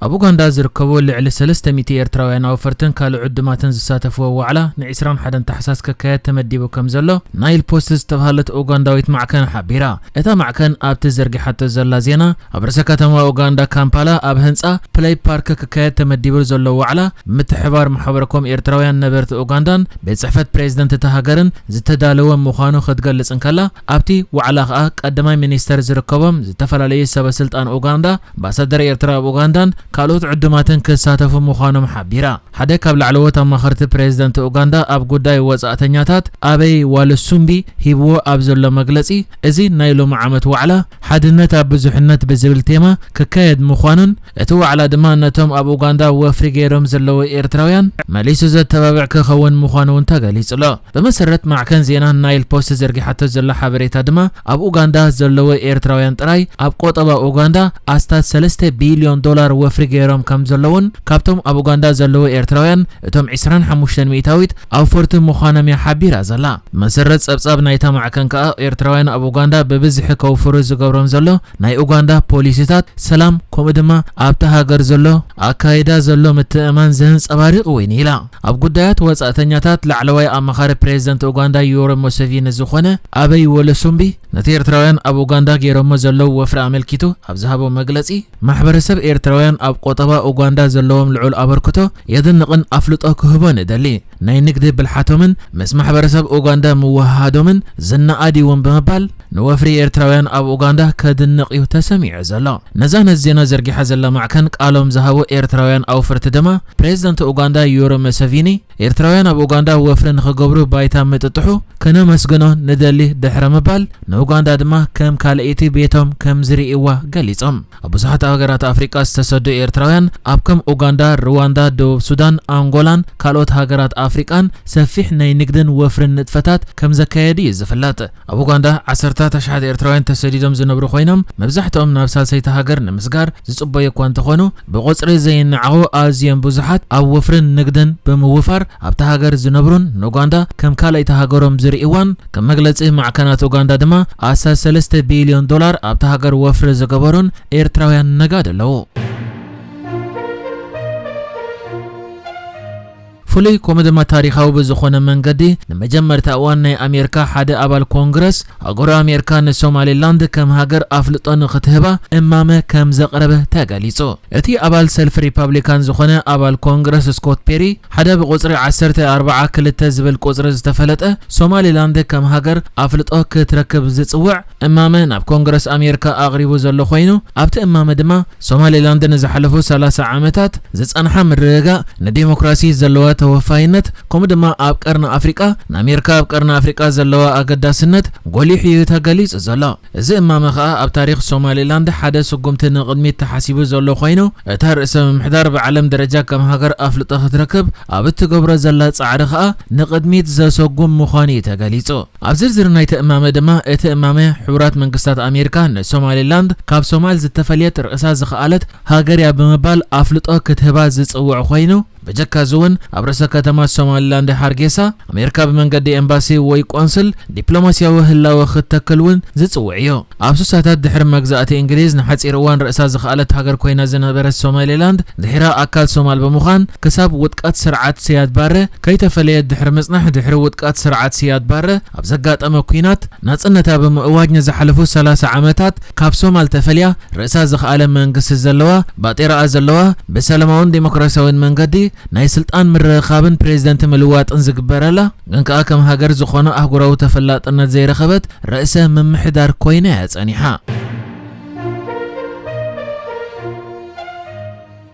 ኣብ ኡጋንዳ ዝርከቡ ልዕሊ ሰለስተ ሚእቲ ኤርትራውያን ኣውፈርትን ካልእ ዕዱማትን ዝሳተፍዎ ዋዕላ ን ዕስራን ሓደን ታሕሳስ ክካየድ ተመዲቡ ከም ዘሎ ናይል ፖስት ዝተባህለት ኡጋንዳዊት ማዕከን ሓቢራ። እታ ማዕከን ኣብቲ ዘርጊሓቶ ዘላ ዜና፣ ኣብ ርእሰ ከተማ ኡጋንዳ ካምፓላ ኣብ ህንጻ ፕለይ ፓርክ ክካየድ ተመዲቡ ዘሎ ዋዕላ ብምትሕብባር ማሕበረኮም ኤርትራውያን ነበርቲ ኡጋንዳን ቤት ጽሕፈት ፕሬዝደንት እታ ሃገርን ዝተዳለወ ምዃኑ ክትገልጽ እንከላ፣ ኣብቲ ዋዕላ ከኣ ቀዳማይ ሚኒስተር ዝርከቦም ዝተፈላለዩ ሰበ ስልጣን ኡጋንዳ፣ ኣምባሳደር ኤርትራ ኣብ ኡጋንዳን ካልኦት ዕዱማትን ክሳተፉ ምዃኖም ሓቢራ። ሓደ ካብ ላዕለዎት ኣማኸርቲ ፕሬዝደንት ኡጋንዳ ኣብ ጉዳይ ወጻእተኛታት ኣበይ ዋልሱምቢ ሂብዎ ኣብ ዘሎ መግለጺ፣ እዚ ናይ ሎሚ ዓመት ዋዕላ ሓድነት ኣብ ብዙሕነት ብዝብል ቴማ ክካየድ ምዃኑን፣ እቲ ዋዕላ ድማ ነቶም ኣብ ኡጋንዳ ወፍሪ ገይሮም ዘለዉ ኤርትራውያን መሊሱ ዘተባብዕ ክኸውን ምዃኑ እውን ተገሊጹ ኣሎ። ብመሰረት ማዕከን ዜና ናይል ፖስት ዘርጊሓቶ ዘላ ሓበሬታ ድማ፣ ኣብ ኡጋንዳ ዘለዉ ኤርትራውያን ጥራይ ኣብ ቆጠባ ኡጋንዳ ኣስታት ሰለስተ ቢልዮን ዶላር ወፍሪ ገይሮም ከም ዘለዉን፣ ካብቶም ኣብ ኡጋንዳ ዘለዉ ኤርትራውያን እቶም ዕስራን ሓሙሽተን ሚእታዊት ኣውፈርቲ ምዃኖም እያ ሓቢራ ዘላ። መሰረት ጸብጻብ ናይታ ማዕከን ከኣ፣ ኤርትራውያን ኣብ ኡጋንዳ ብብዝሒ ከውፍሩ ዝገብሮም ዘሎ ናይ ኡጋንዳ ፖሊሲታት ሰላም፣ ከምኡ ድማ ኣብታ ሃገር ዘሎ ኣካይዳ ዘሎ ምትእምማን ዘንጸባርቕ እውን ኢላ። ኣብ ጉዳያት ወጻእተኛታት ላዕለዋይ ኣማኻሪ ፕሬዝደንት ኡጋንዳ ዮወሪ ሙሴቪኒ ዝኾነ ኣበይ ወለሱምቢ፣ ነቲ ኤርትራውያን ኣብ ኡጋንዳ ገይሮሞ ዘለዉ ወፍሪ ኣመልኪቱ ኣብ ዝሃቦ መግለጺ፣ ማሕበረሰብ ኤርትራውያን ኣብ ቆጠባ ኡጋንዳ ዘለዎም ልዑል ኣበርክቶ የድንቕን ኣፍልጦ ክህቦን እደሊ። ናይ ንግዲ ብልሓቶምን ምስ ማሕበረሰብ ኡጋንዳ ምውህሃዶምን ዝነኣድ እውን ብምባል፣ ንወፍሪ ኤርትራውያን ኣብ ኡጋንዳ ከድንቕ እዩ ተሰሚዑ ዘሎ። ነዛ ነዚ ዜና ዘርጊሓ ዘላ ማዕከን ቃሎም ዝሃቡ ኤርትራውያን ኣውፈርቲ ድማ፣ ፕሬዝደንት ኡጋንዳ ዮወሪ ሙሴቪኒ፣ ኤርትራውያን ኣብ ኡጋንዳ ወፍሪ ንኽገብሩ ባይታ ምጥጥሑ ከነመስግኖ ንደሊ ድሕሪ ምባል፣ ንኡጋንዳ ድማ ከም ካልኣይቲ ቤቶም ከም ዝርእይዋ ገሊጾም። ኣብ ብዙሓት ሃገራት ኣፍሪቃ ዝተሰዱ ኤርትራውያን ኣብ ከም ኡጋንዳ፣ ሩዋንዳ፣ ደቡብ ሱዳን፣ ኣንጎላን ካልኦት ሃገራት ኣፍሪቃን ሰፊሕ ናይ ንግድን ወፍርን ንጥፈታት ከም ዘካየዱ እዩ ዝፍለጥ። ኣብ ኡጋንዳ ዓሰርታት ኣሽሓት ኤርትራውያን ተሰዲዶም ዝነብሩ ኮይኖም፣ መብዛሕትኦም ናብ ሳልሰይቲ ሃገር ንምስጋር ዝጽበዩ እኳ እንተኾኑ፣ ብቑጽሪ ዘይነዓቑ ኣዝዮም ብዙሓት ኣብ ወፍርን ንግድን ብምውፋር ኣብታ ሃገር ዝነብሩን ንኡጋንዳ ከም ካልኣይቲ ሃገሮም ዝርእይዋን፣ ከም መግለጺ ማዕከናት ኡጋንዳ ድማ ኣስታት ሰለስተ ቢልዮን ዶላር ኣብታ ሃገር ወፍሪ ዝገበሩን ኤርትራውያን ነጋዶ ኣለዉ። ፍሉይ ከምኡ ድማ ታሪኻዊ ብዝኾነ መንገዲ፣ ንመጀመርታ እዋን ናይ ኣሜሪካ ሓደ ኣባል ኮንግረስ፣ ኣህጉር ኣሜሪካ ንሶማሌላንድ ከም ሃገር ኣፍልጦ ንኽትህባ እማመ ከም ዘቕረበ ተገሊጹ። እቲ ኣባል ሰልፊ ሪፓብሊካን ዝኾነ ኣባል ኮንግረስ ስኮት ፔሪ፣ ሓደ ብቁጽሪ ዓሰርተ ኣርባዓ ክልተ ዝብል ቁጽሪ ዝተፈለጠ፣ ሶማሌላንድ ከም ሃገር ኣፍልጦ ክትረክብ ዝጽውዕ እማመ ናብ ኮንግረስ ኣሜሪካ ኣቕሪቡ ዘሎ ኮይኑ፣ ኣብቲ እማመ ድማ ሶማሌላንድ ንዝሓለፉ ሰላሳ ዓመታት ዝጸንሓ ምርግጋእ፣ ንዲሞክራሲ ዘለዋ ተወፋይነት፣ ከምኡ ድማ ኣብ ቀርኒ ኣፍሪቃ፣ ንኣሜሪካ ኣብ ቀርኒ ኣፍሪቃ ዘለዋ ኣገዳስነት ጎሊሑ እዩ ተገሊጹ ዘሎ። እዚ እማመ ኸኣ ኣብ ታሪኽ ሶማሌላንድ ሓደ ስጉምቲ ንቕድሚት ተሓሲቡ ዘሎ ኮይኑ፣ እታ ርእሰ ምምሕዳር ብዓለም ደረጃ ከም ሃገር ኣፍልጦ ክትረክብ ኣብ እትገብሮ ዘላ ጻዕሪ ኸኣ ንቕድሚት ዘሰጉም ምዃኑ እዩ ተገሊጹ። ኣብ ዝርዝር ናይቲ እማመ ድማ፣ እቲ እማመ፣ ሕቡራት መንግስታት ኣሜሪካ ንሶማሌላንድ ካብ ሶማል ዝተፈልየት ርእሳ ዝኸኣለት ሃገር እያ ብምባል ኣፍልጦ ክትህባ ዝጽውዕ ኮይኑ፣ ብጀካ እዚ እውን ኣብ ርእሰ ከተማ ሶማሌላንድ ሃርጌሳ፣ ኣሜሪካ ብመንገዲ ኤምባሲ ወይ ቆንስል ዲፕሎማስያዊ ህላወ ክትተክል እውን ዝጽውዕ እዩ። ኣብ ስሳታት ድሕሪ መግዛእቲ እንግሊዝ ንሓጺር እዋን ርእሳ ዝኸኣለት ሃገር ኮይና ዝነበረት ሶማሌላንድ፣ ድሒራ ኣካል ሶማል ብምዃን፣ ክሳብ ውድቀት ስርዓት ሲያድ ባረ ከይተፈለየት ድሕሪ ምጽናሕ፣ ድሕሪ ውድቀት ስርዓት ሲያድ ባረ ኣብ ዘጋጠመ ኲናት ናጽነታ ብምእዋጅ ንዝሓለፉ ሰላሳ ዓመታት ካብ ሶማል ተፈልያ ርእሳ ዝኸኣለ መንግስቲ ዘለዋ፣ ባጤራኣ ዘለዋ፣ ብሰላማውን ዲሞክራሲያውን መንገዲ ናይ ስልጣን ምርኽኻብን ፕሬዝደንት ምልዋጥን ዝግበረላ፣ ግን ከኣ ከም ሃገር ዝኾነ ኣህጉራዊ ተፈላጥነት ዘይረኸበት ርእሰ ምምሕዳር ኮይና እያ ጸኒሓ።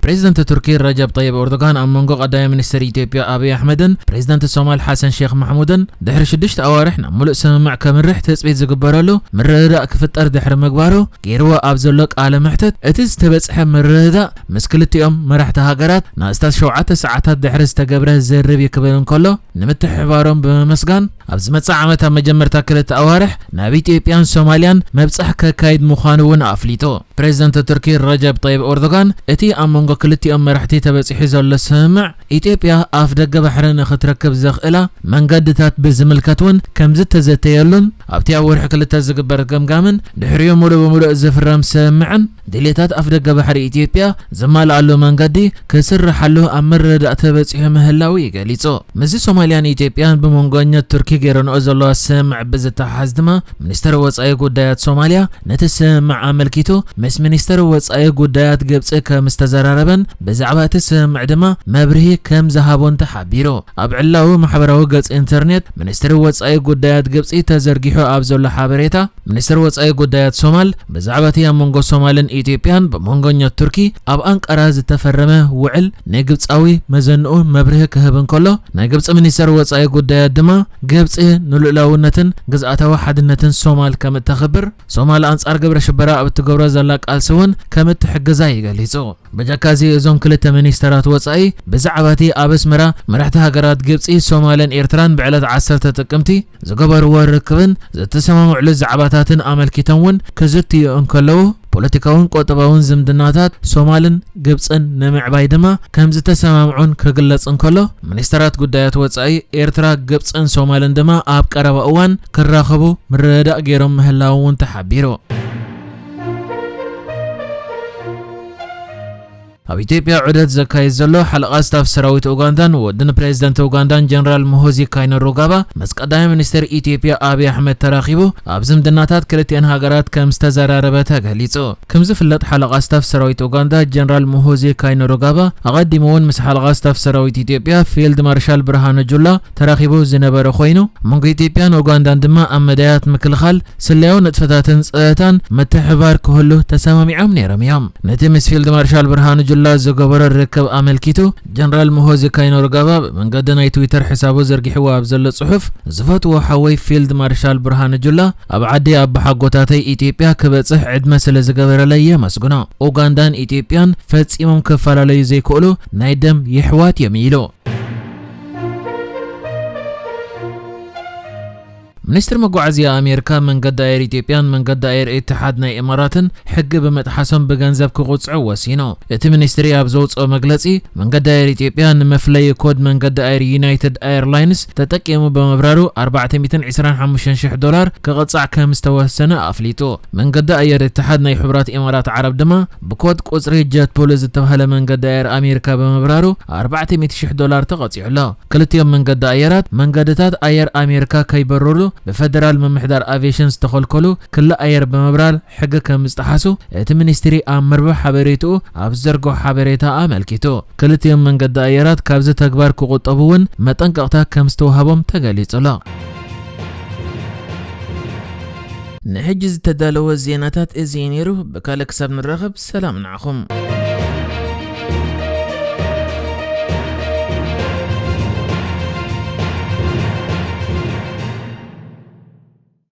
ፕሬዝደንት ቱርኪ ረጀብ ጠይብ ኤርዶጋን ኣብ መንጎ ቀዳማይ ሚኒስትር ኢትዮጵያ ኣብይ ኣሕመድን ፕሬዝደንት ሶማል ሓሰን ሼክ ማሕሙድን ድሕሪ ሽዱሽተ ኣዋርሕ ናብ ምሉእ ስምምዕ ከምርሕ ትጽቢት ዝግበረሉ ምርድዳእ ክፍጠር ድሕሪ ምግባሩ ገይርዎ ኣብ ዘሎ ቃለ መሕትት፣ እቲ ዝተበጽሐ ምርድዳእ ምስ ክልቲኦም መራሕቲ ሃገራት ንኣስታት ሸውዓተ ሰዓታት ድሕሪ ዝተገብረ ዝርርብ እዩ ክብል እንከሎ፣ ንምትሕብባሮም ብምምስጋን፣ ኣብ ዝመጽእ ዓመት ኣብ መጀመርታ ክልተ ኣዋርሕ ናብ ኢትዮጵያን ሶማልያን መብጻሕ ከካይድ ምዃኑ እውን ኣፍሊጡ። ፕሬዚደንት ቱርኪ ረጀብ ጠይብ ኤርዶጋን እቲ ኣብ መንጎ ክልቲኦም መራሕቲ ተበጺሑ ዘሎ ስምምዕ፣ ኢትዮጵያ ኣፍ ደገ ባሕሪ ንኽትረክብ ዘኽእላ መንገድታት ብዝምልከት እውን ከም ዝተዘተየሉን ኣብቲ ኣብ ወርሒ ክልተ ዝግበር ገምጋምን ድሕሪኡ ሙሉእ ብሙሉእ ዝፍረም ስምምዕን ድሌታት ኣፍ ደገ ባሕሪ ኢትዮጵያ ዘማልኣሉ መንገዲ ክስርሓሉ ኣብ ምርድዳእ ተበጺሑ ምህላዉ እዩ ገሊጹ። ምስዚ ሶማልያን ኢትዮጵያን ብመንጎኛት ቱርኪ ገይረንኦ ዘለዋ ስምምዕ ብዝተሓሓዝ ድማ፣ ሚኒስተር ወጻኢ ጉዳያት ሶማልያ ነቲ ስምምዕ ኣመልኪቱ ምስ ሚኒስተር ወጻኢ ጉዳያት ግብጺ ከም ዝተዘራረበን ብዛዕባ እቲ ስምምዕ ድማ መብርሂ ከም ዝሃቦን ተሓቢሩ። ኣብ ዕላዊ ማሕበራዊ ገጽ ኢንተርኔት ሚኒስትሪ ወጻኢ ጉዳያት ግብጺ ተዘርጊሑ ኣብ ዘሎ ሓበሬታ፣ ሚኒስትሪ ወጻኢ ጉዳያት ሶማል ብዛዕባ እቲ ኣብ መንጎ ሶማልን ኢትዮጵያን ብመንጎኛት ቱርኪ ኣብ ኣንቃራ ዝተፈረመ ውዕል ንግብጻዊ መዘንኡ መብርሂ ክህብ እንከሎ፣ ናይ ግብጺ ሚኒስተር ወጻኢ ጉዳያት ድማ ግብጺ ንልኡላውነትን ግዝኣታዊ ሓድነትን ሶማል ከም እተኽብር፣ ሶማል ኣንጻር ግብረ ሽበራ ኣብ እትገብሮ ዘላ ቃልሲ እውን ከም እትሕግዛ እዩ ገሊጹ። ብጀካ እዚ፣ እዞም ክልተ ሚኒስተራት ወጻኢ ብዛዕባ እቲ ኣብ ኣስመራ መራሕቲ ሃገራት ግብጺ፣ ሶማልን ኤርትራን ብዕለት ዓሰርተ ጥቅምቲ ዝገበርዎ ርክብን ዝተሰማምዕሉ ዛዕባታትን ኣመልኪቶም እውን ክዝትዩ እንከለዉ፣ ፖለቲካውን ቁጠባውን ዝምድናታት ሶማልን ግብጽን ንምዕባይ ድማ ከም ዝተሰማምዑን ክግለጽ እንከሎ፣ ሚኒስተራት ጉዳያት ወጻኢ ኤርትራ፣ ግብጽን ሶማልን ድማ ኣብ ቀረባ እዋን ክራኸቡ ምርድዳእ ገይሮም ምህላዎም እውን ተሓቢሩ። ኣብ ኢትዮጵያ ዑደት ዘካይድ ዘሎ ሓለቓ ስታፍ ሰራዊት ኡጋንዳን ወዲ ንፕሬዚደንት ኡጋንዳን ጀነራል ሙሆዚ ካይነሩጋባ ምስ ቀዳማይ ሚኒስትር ኢትዮጵያ ኣብይ ኣሕመድ ተራኺቡ ኣብ ዝምድናታት ክልቲአን ሃገራት ከም ዝተዘራረበ ተገሊጹ። ከም ዝፍለጥ ሓለቓ ስታፍ ሰራዊት ኡጋንዳ ጀነራል ሙሆዚ ካይነሩጋባ ኣቐዲሙ እውን ምስ ሓለቓ ስታፍ ሰራዊት ኢትዮጵያ ፊልድ ማርሻል ብርሃኑ ጁላ ተራኺቡ ዝነበረ ኮይኑ፣ ኣብ መንጎ ኢትዮጵያን ኡጋንዳን ድማ ኣብ መዳያት ምክልኻል፣ ስለያዊ ንጥፈታትን ጸጥታን ምትሕብባር ክህሉ ተሰማሚዖም ነይሮም እዮም። ነቲ ምስ ፊልድ ማርሻል ብርሃኑ ጁላ ዝገበሮ ርክብ ኣመልኪቱ፣ ጀነራል ሙሆዚ ካይነሩጋባ ብመንገዲ ናይ ትዊተር ሕሳቡ ዘርጊሕዎ ኣብ ዘሎ ጽሑፍ፣ ዝፈትዎ ሓወይ ፊልድ ማርሻል ብርሃኑ ጁላ፣ ኣብ ዓዲ ኣባሓጎታተይ ኢትዮጵያ ክበጽሕ ዕድመ ስለ ዝገበረለይ የመስግኖ። ኡጋንዳን ኢትዮጵያን ፈጺሞም ክፈላለዩ ዘይክእሉ ናይ ደም የሕዋት እዮም ኢሉ። ሚኒስትሪ መጓዓዝያ ኣሜሪካ መንገዲ ኣየር ኢትዮጵያን መንገዲ ኣየር ኢትሓድ ናይ ኢማራትን ሕጊ ብምጥሓሶም ብገንዘብ ክቕጽዑ ወሲኑ። እቲ ሚኒስትሪ ኣብ ዘውጽኦ መግለጺ፣ መንገዲ ኣየር ኢትዮጵያ ንመፍለዪ ኮድ መንገዲ ኣየር ዩናይትድ ኤርላይንስ ተጠቂሙ ብምብራሩ ኣርባዕተ ሚእትን ዕስራን ሓሙሽተን ሽሕ ዶላር ክቕጻዕ ከም ዝተወሰነ ኣፍሊጡ። መንገዲ ኣየር ኢትሓድ ናይ ሕቡራት ኢማራት ዓረብ ድማ ብኮድ ቁጽሪ ጀት ፑል ዝተባህለ መንገዲ ኣየር ኣሜሪካ ብምብራሩ ኣርባዕተ ሚእቲ ሽሕ ዶላር ተቐጺዑ ኣሎ። ክልቲኦም መንገዲ ኣየራት መንገድታት ኣየር ኣሜሪካ ከይበረሩ ብፈደራል ምምሕዳር ኣቪዬሽን ዝተኸልከሉ ክሊ ኣየር ብምብራር ሕጊ ከም ዝጠሓሱ እቲ ሚኒስትሪ ኣብ መርበብ ሓበሬትኡ ኣብ ዝዘርግሖ ሓበሬታ ኣመልኪቱ። ክልቲኦም መንገዲ ኣየራት ካብዚ ተግባር ክቑጠቡ እውን መጠንቀቕታ ከም ዝተዋህቦም ተገሊጹ ኣሎ። ንሕጂ ዝተዳለወ ዜናታት እዚ እዩ ነይሩ። ብካልእ ክሳብ ንራኸብ ሰላም ንዓኹም።